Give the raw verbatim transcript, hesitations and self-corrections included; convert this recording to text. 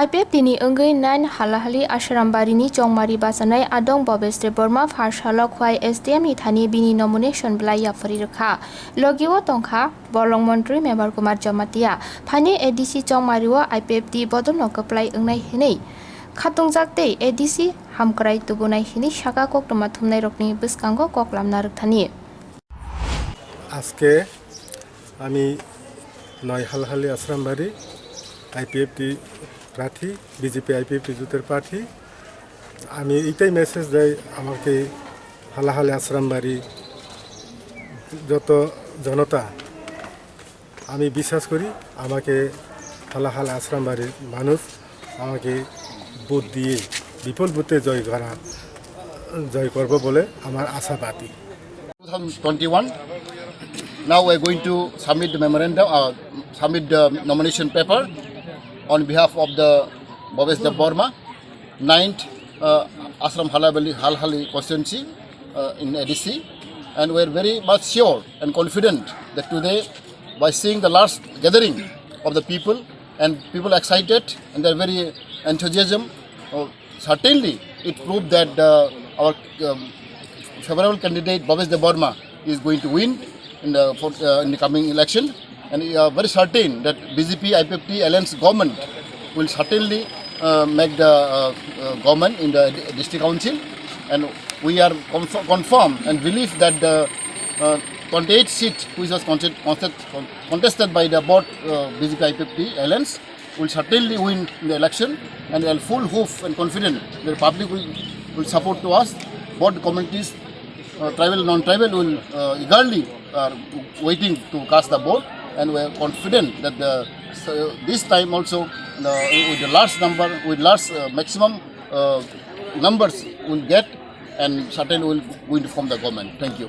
I P F T ni wngwi nine Halahali Asrambarini chongmari bachanai Adong Bobes Debbarma pharsalo Khwai S D M ni thani bini nomination belai yapharwi rwkha. Logio tongkha Bolong Montri Mebar Kumar Jamatia. Phaini A D C chongmario I P F T bodolno kwplai wngnai hinwi khatungjak tei A D C hamkrai tubunai hinwi saka koktwma thumnairokni bwskango kok lamna rwkthani. আজকে আমি নয় হালহালি আশ্রামবাড়ি আইপিএফটি প্রার্থী, BJP IPFT জোটের প্রার্থী। আমি এইটাই মেসেজ দেয় আমাকে হালাহালি আশ্রামবাড়ি যত জনতা, আমি বিশ্বাস করি আমাকে হালাহালি আশ্রামবাড়ির মানুষ আমাকে ভোট দিয়ে বিপুল ভোটে জয় করা জয় করব বলে আমার আশাবাদী। two thousand twenty-one. Now we are going to submit the memorandum, uh, submit the nomination paper on behalf of the Bhavesh Debbarma, ninth uh, Ashram Halabali, Halhali constituency uh, in A D C. And we are very much sure and confident that today, by seeing the large gathering of the people, and people excited and they are very enthusiasm, uh, certainly it proved that uh, our um, favorable candidate Bhavesh Debbarma is going to win in the, for, uh, in the coming election, and we are very certain that B J P I P F T alliance government will certainly uh, make the uh, uh, government in the district council, and we are conf- confirm and believe that the uh, twenty-eight seat which was contest- contest- contested by the both uh, B J P I P F T alliance will certainly win in the election, and we are full hope and confident that the public will, will support to us. Both communities, uh, tribal, non-tribal, will uh, eagerly are waiting to cast the vote, and we are confident that the, so this time also, the, with the large number, with large uh, maximum uh, numbers, will get, and certainly will going to form the government. Thank you.